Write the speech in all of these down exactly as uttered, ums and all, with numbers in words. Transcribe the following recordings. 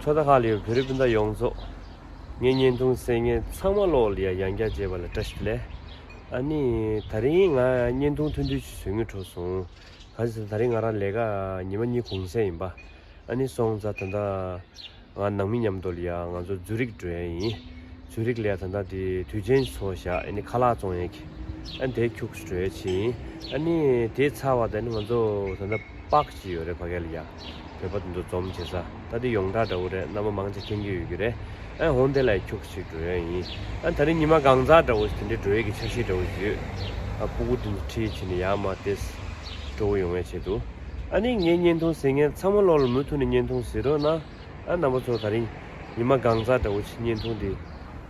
ཕྱོགས་མཐའ་ཁག་ལ་ཡོད་བོད་རིགས་སྤུན་ཟླ་ཡོངས་རྫོགས། ངའི་བརྙན་ཐུང་གསན་མཁན་ཚང་མ་ལོག་ལ་ཡ་ཡང་བསྐྱར་མཇལ་བ་ལ་བཀྲ་ཤིས་བདེ་ལེགས། ཨ་ནི་ད་རིང་ང་བརྙན་ཐུང་ཐུང་ཐུང་ཞིག་བཟོ་དངུལ་འཕྲོ་སོང་། ག་ཟེར་ད་རིང་ང་རང་ལས་ཀ་ཉི་མ་གཉིས་གུང་སེང་ཡིན་པ། ཨ་ནི་སོང་ཙང་ད་ལྟ་ང་ནང་མི་མཉམ་དུ་ལ་ཡ་ང་ཚོ་ཛུ་རིག་འགྲོ་ཡ་ཡིན། ཛུ་རིག་ལ་ཡ་ད་ལྟ་དེ་དུས་ཆེན་ཚོགས་བཞག་ཨ་ནི་ཁ་ལག་བཙོང་ཡ་གི། ཨ་ནི་དེ་ཁྱུག་ཙམ་འགྲོ་ཡ་ཕྱིན། ཨ་ནི་དེ་ཚར་བ་དང་ནི་ང་ཚོ་ད་ལྟ་པག་ཅིག་ཡོད་རེད་ཕ་གི་ལ་ཡ། བོད་པ་དེ་ཚོ་འཛོམས་བྱེད་ས། ད་དེ་ཡོངས་གྲགས་འདྲ་བོ་རེད། རྣམ་པ་མང་ཆེ་མཁྱེན་གྱི་ཡོད་ཀྱི་རེད། ཨ་འོང་དེ་ལ་ཁྱུག་ཅིག་འགྲོ་ཡ་ཡིན། ཨ་ད་རིང་ཉི་མ་གང་ཚ་འདྲ་བོ་ཞིག་དེ་འདྲའི་འགྲོ་ཡ་གི་འཆར་གཞི་འདྲ་བོ་ཞིག་ཡོད། ཨ་སྤུ་གུ་དེ་ཚོ་ཁྲིད་བྱས་ནས་ཡར་མར་ཏོག་ཙམ་སྤྲོ་བོ་ཡོང་བའི་ཆེད་དུ། ཨ་ནི་ངའི་བརྙན་ཐུང་གཟིགས་མཁན་ཚང་མ་ལོག་ལ་མུ་མཐུད་ནས་བརྙན་ཐུང་གཟིགས་རོགས་གནང་། ཨ་རྣམ་པ་ཚོ་ད་རིང་ཉི་མ་གང་ཚ་འདྲ་བོ་ཞིག་བརྙན་ཐུང་དེ་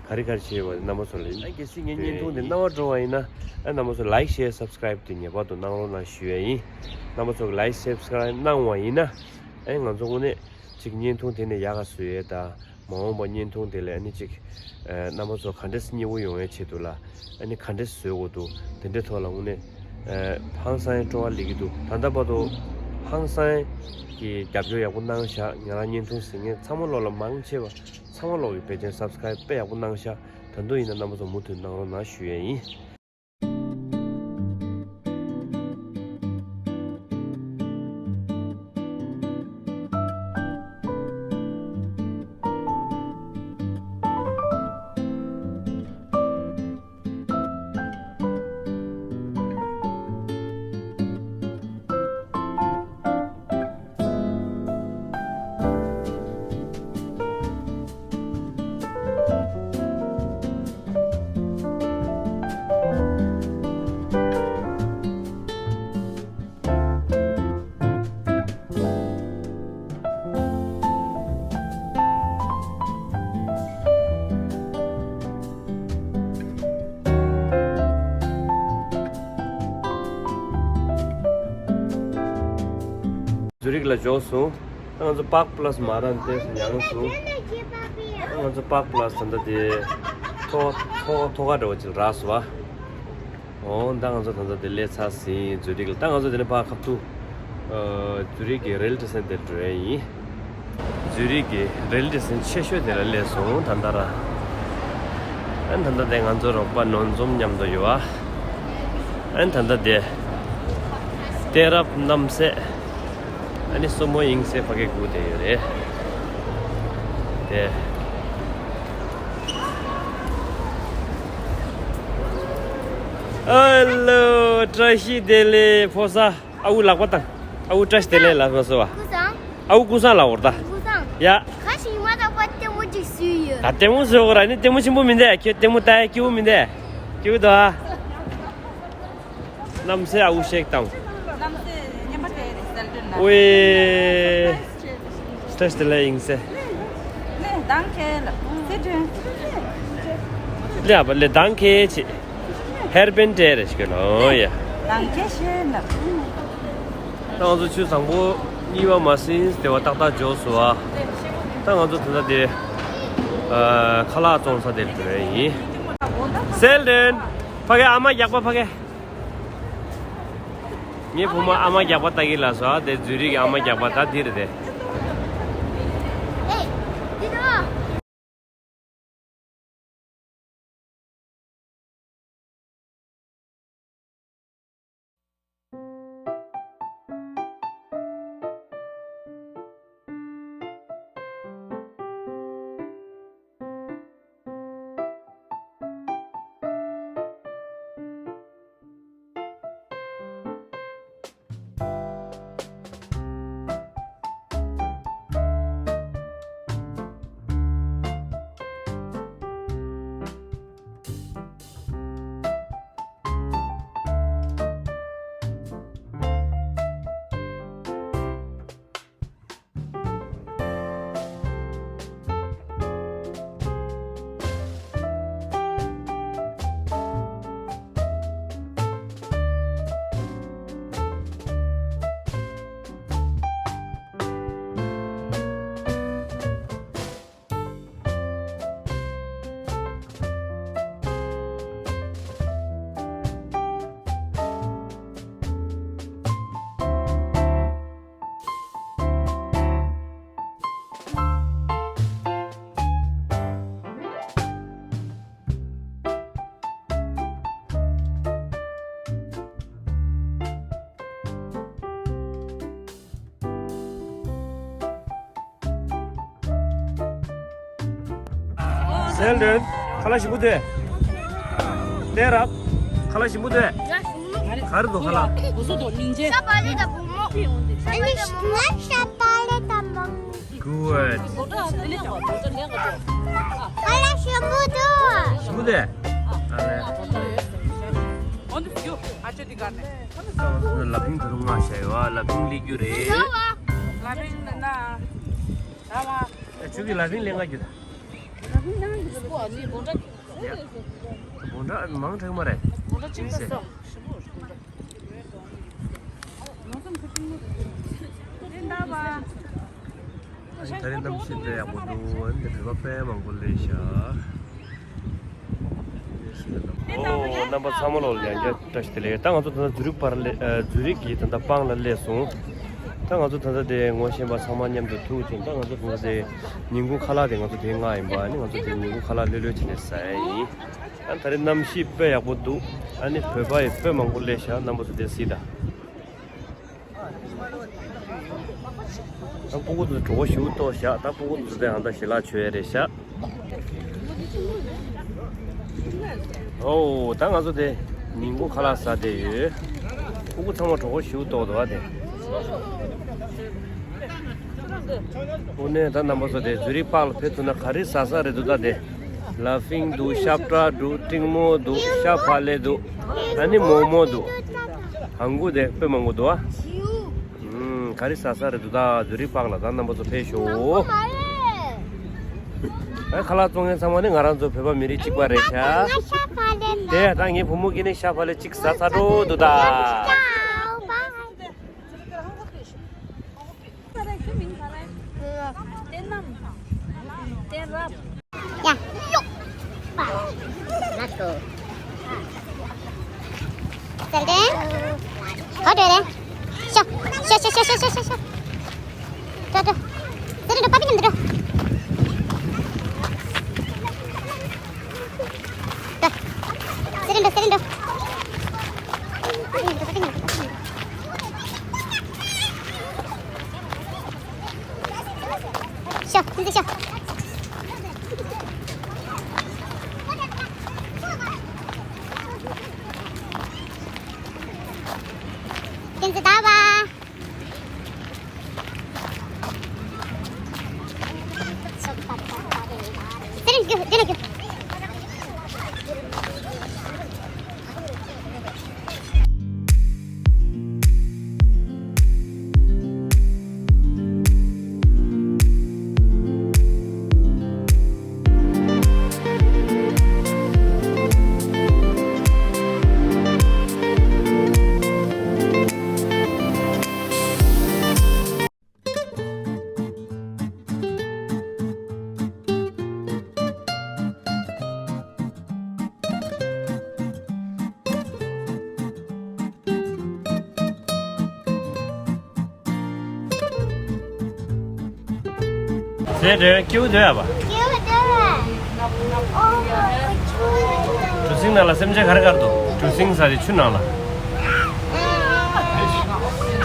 ག་རེ་ག་རེ་བྱས་ཡོད་པ་རྣམ་པ་ཚོ་ལ་ཡིན། ཨ་གལ་སྲིད་ངའི་བརྙན་ཐུང་དེ་སྣང་བ་འགྲོ་བ་ཡིན་ན། ཨ་རྣམ་པ་ཚོ་ལའིག་ཤེར་སབ་སི་ཀ་རའིབ་དེ་ངེས་པར་དུ་གནང་རོགས་གནང་ཞུ་ཡ་ཡིན། རྣམ་པ་ཚོ་གི་ལའིག་སབ་སི་ཀ་རའིབ་གནང་བ་ཡིན་ན། ཨ་ང་ཚོ་དངོས་གནས་ཅིག་བརྙན་ཐུང་དེ་ནས་ཡག་ག་བཟོ་ཡས་དང་། མ་འོངས་པ་བརྙན་ཐུང་དེ་ལ་ཨ་ནི་ཅིག་ཨ་རྣམ་པ་ཚོ་ག་འདྲས་མཉེས་པོ་ཡོང་བའི་ཆེད་དུ་ལ་ཨ་ནི་ག་འདྲས་བཟོ་དགོས་འདུག་དེ་འདྲའི་ཐོག་ལ་དངོས་གནས་ཨ་ཧང་སང་སྤྲོ་བ་སླེབས་ཀྱི་འདུག་ད་ལྟ་བར་དུ་ཧང་སང་གི་རྒྱབ་སྐྱོར་ཡག་པོ་གནང་ཤག་ང་རང་བརྙན་ཐུང་གཟིགས་མཁན་ཚང་མ་ལོག་ལ་མང་ཆེ་བ་ཚང་མ་ལོག་གི་ཕལ་ཆེར་སབ་སི་ཀ་རའིབ་དཔེ་ཡག་པོ་གནང་ཤག་ད་དུང་ཡིན་ན་རྣམ་པ་ཚོ་མུ་མཐུད་གནང་རོགས་གནང་ཞུ་ཡས་ཡིན། ཛུ་རིག་ལ་འབྱོར་སོང་། ད་ང་ཚོ་པག་པ་ལ་སི་མ་རན་ཏེ་མྱངས་སོང་། ད་ང་ཚོ་པག་པ་ལ་སི་ད་ལྟ་དེ་ཐོག་ཐོག་ཐོག་ཁ་འདྲ་བོ་ཅིག་རག་སོང་བ། འོ་ད་ང་ཚོ་ད་ལྟ་དེ་སླེབས་ཚར་ཟིན་ཛུ་རིག་ལ། ད་ང་ཚོ་དེ་ནས་ཕར་ཁ་ཐུག་ཨ་ཛུ་རིག་གི་རེལ་ཊི་སན་དེར་འགྲོ་ཡ་ཡིན། ཛུ་རིག་གི་རེལ་ཊི་སན་ཆེ་ཤོས་དེ་ལ་སླེབས་སོང་ད་ལྟ་ར། ཨན་ད་ལྟ་དེ་ང་ཚོ་རོགས་པ་ནོར་འཛོམས་མཉམ་དུ་ཡོད་ཨ། ཨན་ད་ལྟ་དེ་གཏན་རབས་རྣམ་སྲས། ཨ་ནི་སྲུ་མོ་ཡིན་སྲས་ཕ་གི་སྒུག་བསྡད་ཡོད་རེད། དེ། ཨ་ལོ། བཀྲ་ཤིས་བདེ་ལེགས་ཕོ་གསར། ཨ་ཁུ་ལག་པ་བཏང་། ཨ་ཁུ་བཀྲ་ཤིས་བདེ་ལེགས་ལབ་མ་སོང་བ། ཀུ་སང་། ཨ་ཁུ་ཀུ་སང་ལབ་འོར་ད། ཀུ་སང་། ཡ། ཁ་ཞིག་མ་ཐག་པ་ལྟད་མོ་ཅིག་བཟོས་ཡོད། ད་ལྟད་མོ་བཟོས་འོར་ཨ་ནི་ལྟད་མོ་ཆེན་པོ་མིན་ད། ཁྱོད་ལྟད་མོ་ལྟ་ཡ་སྐྱིད་པོ་མིན་ད། སྐྱིད་པོ་འདུག་ཨ། རྣམ་སྲས་ཨ་ཁུ་ཤེག་དང་། རྣམ་སྲས་སྙན་པ་དེ་རེད་སེལ་ཏོན་ལ། ཝེ། བཀྲ་ཤིས་བདེ་ལེགས་ཡིན་སྲས། ལེ་དང་ཁེ་ལ་སེ་ཏོན། ལེ་ཨ་པ་ལེ་དང་ཁེ་ཆེ། ཧེར་པན་ཏེ་རེ་ཤི་ལོ་ཡ། དང་ཁེ་ཤེ་ལ། ད་ང་ཚོ་ཆུ་བཟང་པོ་གཉིས་པ་མ་ཟིན་དེ་བ་ཏག་ཏག་འཇོག་སོང་བ། ད་ང་ཚོ་དེ་ལ་དེ་ཨ་ཁ་ལག་བཙོང་ས་དེར་འགྲོ་ཡ་ཡིན། སེལ་ཏོན། ཕ་གི་ཨ་མ་རྒྱག་པ་ཕ་གི། ངའི་བུ་མོ་ཨ་མ་རྒྱག་པ་ལྟ་གི་ལ་སོ་ཨ་དེ་ཛུ་རིག་གི་ཨ་མ་རྒྱག་པ་ད་འདི་རེད་དེ། དེ་ལས་ཁ་ལག་ཞིམ་པོ་དེ། དེ་རབ། ཁ་ལག་ཞིམ་པོ་དེ། ག་རེ་འདུག་ཁ་ལག་ཤ་བག་ལེབ་དང་བུ་མོ། ཨ་ནི་ང་ཤ་བག་ལེབ་དང་མོག་མོག Good. ཁ་ལག་ཞིམ་པོ་འདུག་ཞིམ་པོ་དེ། ཨ་ལས། ལ་ཕིང་ད་དུང་མངགས་བཞག་ཡོད། ལ་ཕིང་སླེབས་རྒྱུ་རེད། ལ་ཕིང་ན་ན། ཨ་ཆུ་གི་ལ་ཕིང་ལེན་ག་རྒྱུ་ད། ཡ། སྒོང་ཁྲ་མང་དྲགས་མ་རེད། སྒོང་ཁྲ་གཅིག་པ་སོ། ད་རེས་གནམ་གཤིས་དཔེ་ཡག་པོ་འདུག་འདི་བོད་པ་དཔེ་མང་པོ་སླེབས་ཤག་ཨོ། རྣམ་པ་ཚང་མ་ལོ་ལ་ཡང་བསྐྱར་བཀྲ་ཤིས་བདེ་ལེགས། ད་ང་ཚོ་ད་ལྟ་ཛུ་རིག་པར་སླེབས། ཨ། ཛུ་རིག་གི་ད་ལྟ་སྤང་ལ་སླེབས་སོང་། ད་ང་ཚོ་ད་ལྟ་དེ་ངོ་ཤེས་པ་ཚང་མ་མཉམ་དུ་ཐུག་ཅིང་། ད་ང་ཚོ་ད་ལྟ་དེ་ཉིན་གུང་ཁ་ལག་དེ་ང་ཚོ་དེ་མངགས་ཡིན་པ། ཨ་ནི་ང་ཚོ་དེ་ཉིན་གུང་ཁ་ལག་ལྷོད་ལྷོད་བྱས་ནས་ཟ་ཡ་ཡིན། ཨ། ད་རེས་གནམ་གཤིས་དཔེ་ཡག་པོ་འདུག་ཨ་ནི་བོད་པ་ཡི་དཔེ་མང་པོ་སླེབས་ཤག་རྣམ་པ་ཚོ་དེ་གཟིགས་དང་། ད་སྤུ་གུ་ཚོ་གྲོད་ཁོག་ཞེ་པོ་ལྟོགས་ཤག་ད་སྤུ་གུ་ཚོ་དེ་ཨ་ད་ཞལ་ལག་མཆོད་ཡ་རེད་ཤག་ཨོ། ད་ང་ཚོ་དེ་ཉིན་གུང་ཁ་ལག་ཟ་བསྡད་ཡོད། སྤུ་གུ་ཚང་མ་གྲོད་ཁོག་ཞེ་པོ་ལྟོགས་འདུག་ཨ་དེ། དངོས་གནས་ད་རྣམ་པ་ཚོ་དེ་ཛུ་རིག་པར་ལ་ཕེབས་ཐུབ་ན་ག་རེ་ཟ་ས་རེད་འདུག་ད་དེ། ལ་ཕིང་འདུག་ཤ་བཀྲ་འདུག་སྤྲིང་མོ་འདུག་ཤ་བག་ལེབ་འདུག་ཨ་ནི་མོག་མོག་འདུག་ཧང་གོ་དེ་དཔེ་མང་པོ་འདུག་ཨ། ཨུམ། ག་རེ་ཟ་ས་རེད་འདུག་ད་ཛུ་རིག་པར་ལ་ད་རྣམ་པ་ཚོ་ཕེབས་ཤོག་ཨ། ཁ་ལག་བཙོང་མཁན་ཚང་མ་ནི་ང་རང་ཚོ་བོད་པ་མི་རིགས་གཅིག་པ་རེད་ཤག་དེ་ད་ངའི་བུ་མོ་གིས་ནི་ཤ་བག་ལེབ་གཅིག་ཟ་ཚར་འགྲོ་འདུག་ད། ཡ། ཡོ། ལེ་ཊི་གོ། ཟེར་ཏེ། ཨོ་ཏྲེ་རེ། ཤ། ཤ་ཤ། ཏྲ་ཏྲ། ཟེར་ཏེ་འགྲོ། པ་པི་མཉམ་དུ་འགྲོ། ཏྲ། ཟེར་ཏེ་འགྲོ། ཟེར་ཏེ་འགྲོ། པ་པི་མཉམ་དུ། པ་པི་མཉམ་དུ། ཤ། ཏིན་ཏིན་ཤ། ཏིན་ཏིན་ད་བ། ཏིན་ཏིན་རྒྱུ། ཏིན་རྒྱུ། ཟེར་རེད། སྐྱིད་པོ་འདུག་ཡ་པ། སྐྱིད་པོ་འདུག་ཨོ། གྲུ་གཟིངས་ནང་ལ་སེམས་ཅན་ག་རེ་ག་རེ་འདུག་གྲུ་གཟིངས་ཟེར་དེ་ཆུ་ནང་ལ།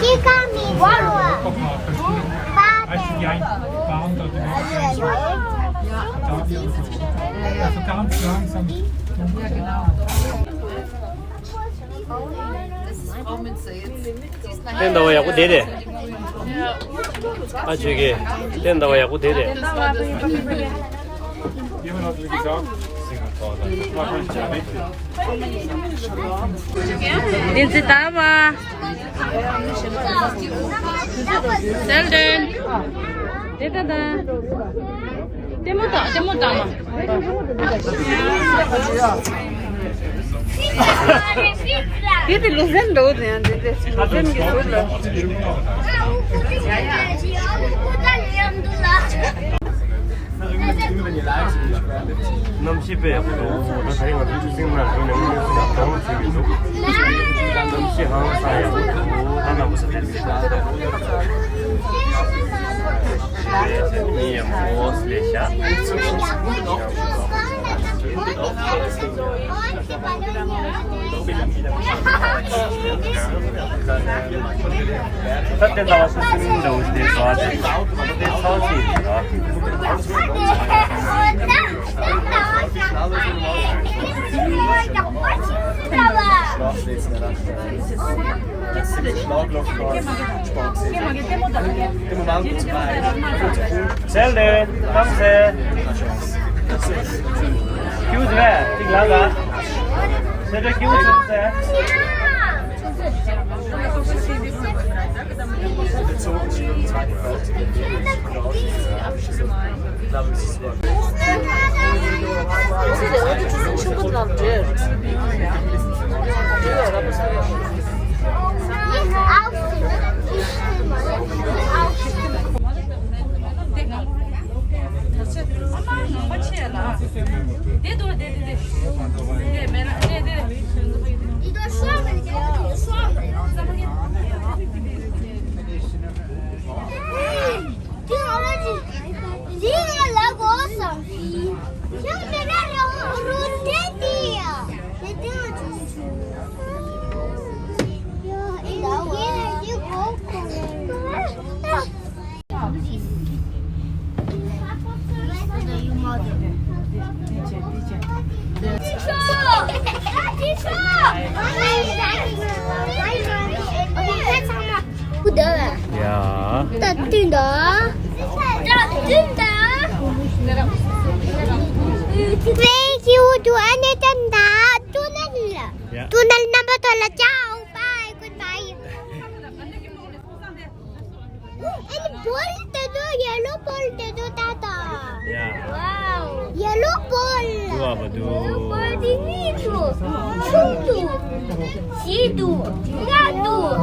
ཨེ། སྐྱིད་ཁ་མི་འདུག་སྟོན་ཟླ་བ་ཡག་པོ་བསྡད་དེ། ཨ་ཅོ་གི། སྟོན་ཟླ་བ་ཡག་པོ་བསྡད་དེ། བསྟན་འཛིན་ཟླ་བ། ཟེར་ཏེ། དེ་ལྟ་དང་། ལྟད་མོ་དང་ལྟད་མོ་དང་མ། དེ་དེ་ལུ་ཟན་འགྲོ་དེ་ཡང་དེ་དེ་ལུ་ཟན་གྱི་ཟུར་ལ། གནམ་གཤིས་དཔེ་ཡག་པོ་འདུག་ད་ད་རིང་ང་ཚོ་ཆུ་སྲིན་ནང་འགྲོ་ནས་དངོས་གནས་སུ་ཡག་གདོང་ཚིག་གི་འདུག་གནམ་གཤིས་ཧང་སང་ཡག་པོ་འདུག་ད་ནང་པ་ས་དེ་ཚོ་ད་ད་མི་ཡང་མོ་སླེབས་ཤག་ད་དེ་ལ་བ་སུ་སུ་མིན་འདྲ་བོ་ཞིག་དེ་ཟ་བ་དེ་དེ་ཚ་བ་ཅིག་ཡིན་ཟ། གནམ་གཤིས་ཧང་སང་ཡག་པོ་འདུག Sel de, come sel. Kiu zve, tik la ga. Sel de kiu zve. ཡ། ད་བསྟུན་ད། ད་བསྟུན་ད། Thank you to Anita and the tunnel. Yeah. Tunnel number two. Ciao. Bye. Goodbye. And ball དེ་ཚོ་yellow ball དེ་ཚོ་ད་ད། Yeah. Wow. Yellow ball. འདུག་ཨ་མ་འདུག Yellow ball དེ་གཉིས་འདུག་ཆུང་འདུག་བཞི་འདུག་ལྔ་འདུག་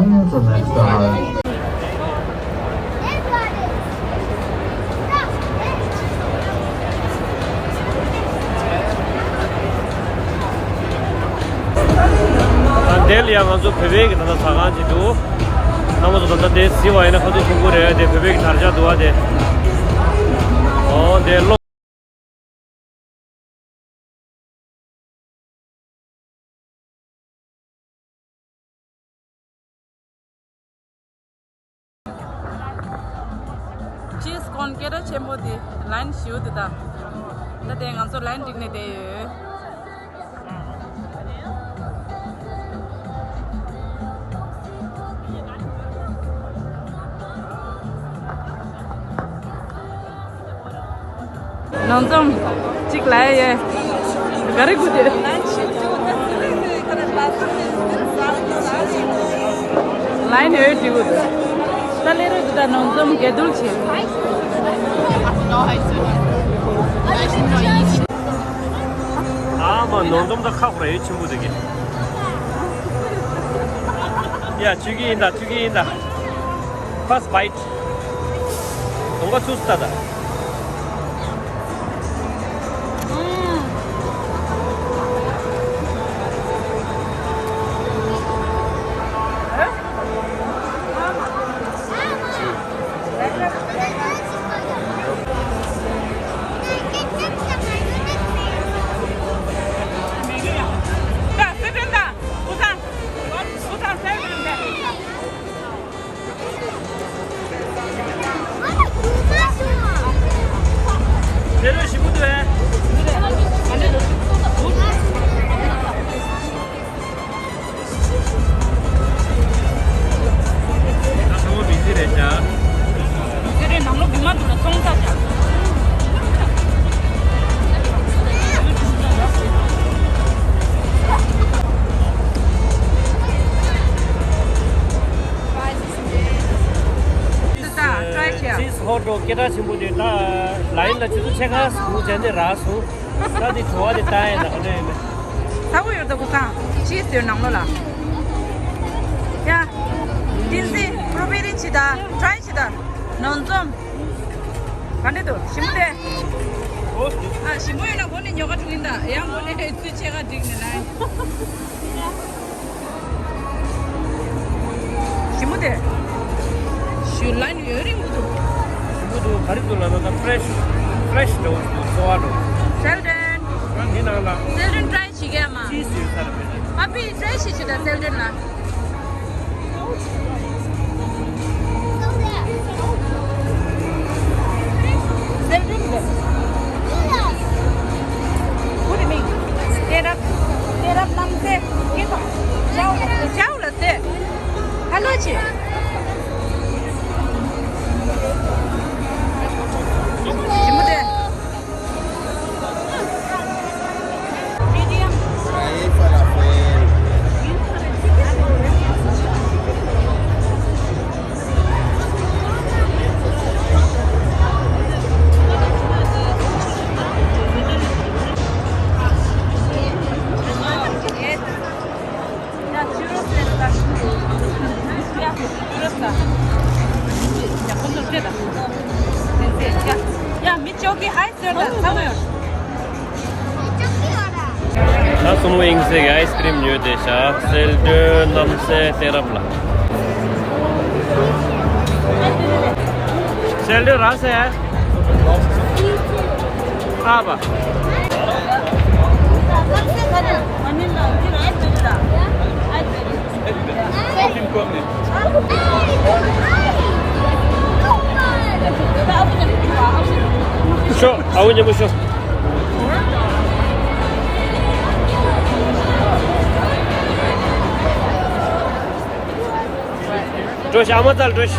ད་དེ་ལ་ཡང་ང་ཚོ་བོད་པའི་གི་ད་ལྟ་ཟ་ཁང་ཅིག་འདུག་རྣམ་པ་ཚོ་ད་ལྟ་དེ་གཟིགས་པ་ཡིན་ན་ཁ་ཐུག་ཆུང་ཀུ་རེད། དེ་བོད་པའི་གི་དར་ཆ་འདུག་ཨ་དེ། ཨོ་དེ་ལོ། ཅིས་ཀོན་སྐད་གྲགས་ཆེན་པོ་དེ་ལའིན་ཞུ་དེ་ད། ད་དེ་ང་ཚོ་ལའིན་བསྒྲིགས་ནས་བསྡད་ཡོད། ནང་འཛོམས་གཅིག་ལ་ཡེ། ག་རེ་དགོས་དེ། ལའིན་ཡོད་དེ་དགོས་དེ། ད་ལས་རོགས་དེ་ད་ནང་འཛོམས་ག་དུས་བྱེད། ཨ་མ་ནང་འཛོམས་ད་ཁག་པོ་རེད་ཆེན་པོ་དེ་གི། ཡ་ཆུ་གི་ཡིན་ད་ཆུ་གི་ཡིན་ད། First bite. གདོང་པ་ཚུགས་ལྟ་ད། ད་ཚང་མ་བི་ཟི་རེད་ཤག་དེ་རིང་ནང་ལོགས་བི་མ་འདུག་ལ་ཚོང་ས་ཆགས། དེ་ད་ཊ་རའི་བྱས། ཅིས་ཧོཊ་ཌོག་སྐད་གྲགས་ཆེན་པོ་དེ་ད་ལའིན་ལ་ཆུ་ཚོད་ཕྱེད་ཀ་སུ་བྱས་ནས་རག་སོང་། ད་དེ་བྲོ་བ་དེ་ལྟ་ཡིན་ན་ག་འདྲ་ཡིན་ན། ཚ་པོ་ཡོད་ད་ཁུ་སང་། ཅིས་ཡོད་ནང་ལོགས་ལ། ཡ། ཏིན་སི་སི་ཊོ་བེ་རི་ཅིག་ད། ཊ་རའི་ཅིག་ད། ནང་འཛོམས། ག་འདྲ་འདུག་ཞིམ་པོ་རེད། ཨ་ཞིམ་པོ་ཡོད་ན་འོ་ནི་ཉོ་ག་འགྲོ་གི་ཡིན་ད། ཡང་འོ་ནི་ཚུལ་ཆེ་ག་འགྲིག་ནི་ན། ཞིམ་པོ་དེ། ཞུ་ལན་ཡོད་རིང་པོ་འདུག་ཞིམ་པོ་འདུག་ག་རེ་འདུག་ལབ་ན་ད་ཕྲེ་ཤི། ཕྲེ་ཤི་འདྲ་བོ་ཞིག་འདུག་སོ་བ་འདྲ་བོ། སེལ་ཌན། ཡང་འདི་ནང་ལ། སེལ་ཌན་ཊ་རའི་བྱེད་ཀྱི་ཡ་མ། ཅིས་ཡོད་ས་རེད་པས། ཨ་ཕི་ཊ་རའི་བྱེད་ཆུ་ད་སེལ་ཌན་ལ། སེལ་ཌན་ལ། མི་ཅོ་ཀི་ཧའི་ཟེར་ད་ཚ་མོ་ཡོད། ད་སུམ་ཝིང་སི་གི་ཨའི་སི་ཀྲིམ་ཉོས་ཏེ་བཞག་གསལ་སྒྲོན་རྣམ་སྲས་གཏད་རབས་ལ། གསལ་སྒྲོན་ར་སེ་ཨ་བ། ཤོ་ཨ་བུ་ཉམ་པོ་ཤོ། འགྲོ་ཤ་ཨ་མ་ཙལ་འགྲོ་ཤ།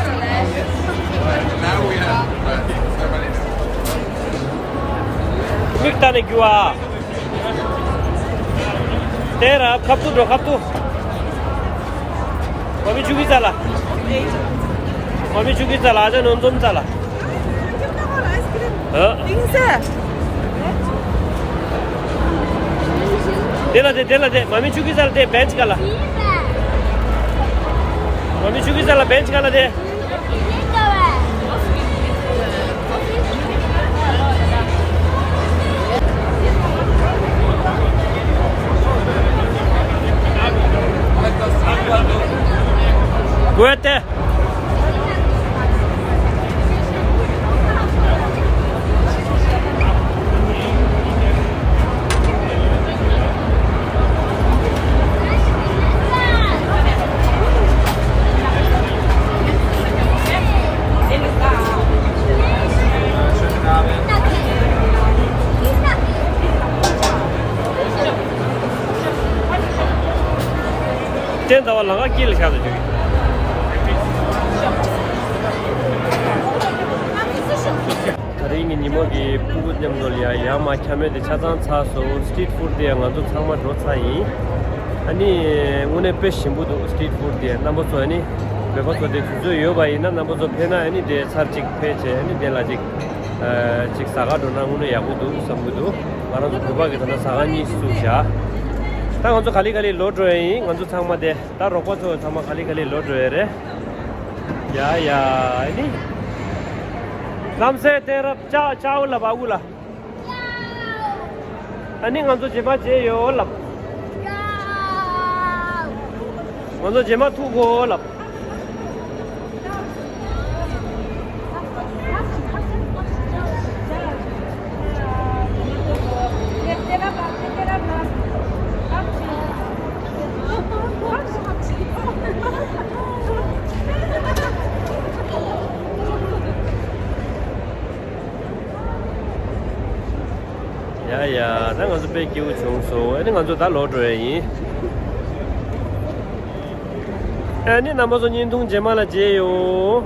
མིག་ལྟ་ནས་རྒྱུ་བ། དེ་ར་ཁབ་ཏུ་འགྲོ་ཁབ་ཏུ། མ་མི་ཆུ་གི་ཙ་ལ། མ་མི་ཆུ་གི་ཙ་ལ་ཨ་ཅག་ནོན་འཛོམས་ཙ་ལ། ཨ། དེ་ལ་དེ་དེ་ལ་དེ་མ་མི་ཆུ་གི་ཙ་ལ་དེ་བེན་ཅི་ག་ལ། མ་མི་ཆུ་གི་ཙ་ལ་བེན་ཅི་ག་ལ་དེ། Cuídate. སྟོན་ཟླ་བ་ལང་ཀ་དཀྱིལ་ལ་ཤར་དུ་བྱུང་། ད་རིང་གི་ཉིན་མོ་གི་ཕྲུ་གུ་མཉམ་དུ་ལ་ཡ་ཡར་མར་འཁྱམ་མེད་དེ་ཆ་ཚང་ཚར་སོང་། སི་ཊི་རིཊ་ཕུཌ་དེ་ཡང་ང་ཚོ་ཚང་མ་འགྲོ་ཚར་ཡིན། ཨ་ནི་དངོས་གནས་དཔེ་ཞིམ་པོ་འདུག་སི་ཊི་རིཊ་ཕུཌ་དེ། རྣམ་པ་ཚོ་ཨ་ནི་བོད་པ་ཚོ་དེ་དུས་ཚོད་ཡོད་པ་ཡིན་ན་རྣམ་པ་ཚོ་ཕེབས་ན་ཨ་ནི་དེ་ཚར་གཅིག་ཕེབས་བྱས་ཨ་ནི་དེ་ལ་གཅིག་ཨ་གཅིག་ཟ་ག་འགྲོ་ན་དངོས་གནས་ཡག་པོ་འདུག་བསམ་གི་འདུག་ང་རང་ཚོ་བོད་པ་གི་ད་ལྟ་ཟ་ཁང་གཉིས་བཙུགས་བཞག་ད་ང་ཚོ་ག་ལེ་ག་ལེ་ལོག་འགྲོ་ཡ་ཡིན། ང་ཚོ་ཚང་མ་དེ་ད་རོགས་པ་ཚོ་ཚང་མ་ག་ལེ་ག་ལེ་ལོག་འགྲོ་ཡ་རེད། ཡ་ཡ་ཨ་ནི། རྣམ་སྲས་གཏད་རབས་ཅག་ཅག་འོ་ལབ་ཨ་ཁུ་ལ། ཨ་ནི་ང་ཚོ་རྗེས་མ་མཇལ་ཡོང་ལབ། ང་ཚོ་རྗེས་མ་ཐུག་གོ་ལབ། ཡ་ཡ། ད་ང་ཚོ་དཔེ་སྐྱིད་པོ་བྱུང་སོང་། ཨ་ནི་ང་ཚོ་ད་ལོག་འགྲོ་ཡ་ཡིན། ཨ་ནི་རྣམ་པ་ཚོ་བརྙན་ཐུང་རྗེས་མ་ལ་མཇལ་ཡོང་།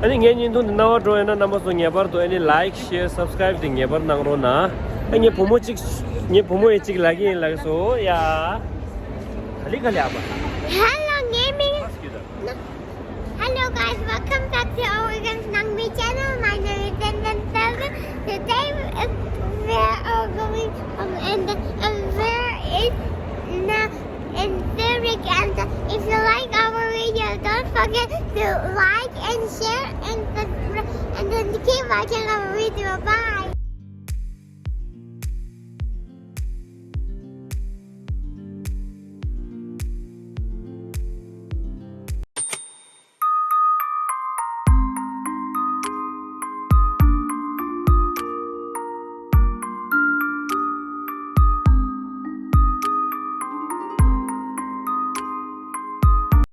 ཨ་ནི་ངའི་བརྙན་ཐུང་འདི་རྣ་བར་འགྲོ་ཡོད་ན་རྣམ་པ་ཚོ་ངེས་པར་དུ་ཨ་ནི་ལའིཀ་ཤེར་སབ་སི་ཀ་རའིབ་འདི་ངེས་པར་གནང་རོགས་གནང་། ཨ་ངའི་བུ་མོ་གཅིག་ངའི་བུ་མོ་ཡི་གཅིག་ལབ་ཀྱི་ཡིན་ལབ་སོང་ཡ། ག་ལེ་ག་ལེ་ཨ་ཕ། Hello, ངའི་མིང་། Hello guys, welcome back to our Nangbi channel. My name is Tenten Seven. Today uh, we are going um, and uh, where is Na and Derek, and uh, if you like our video, don't forget to like and share and subscribe and then keep watching our video. Bye.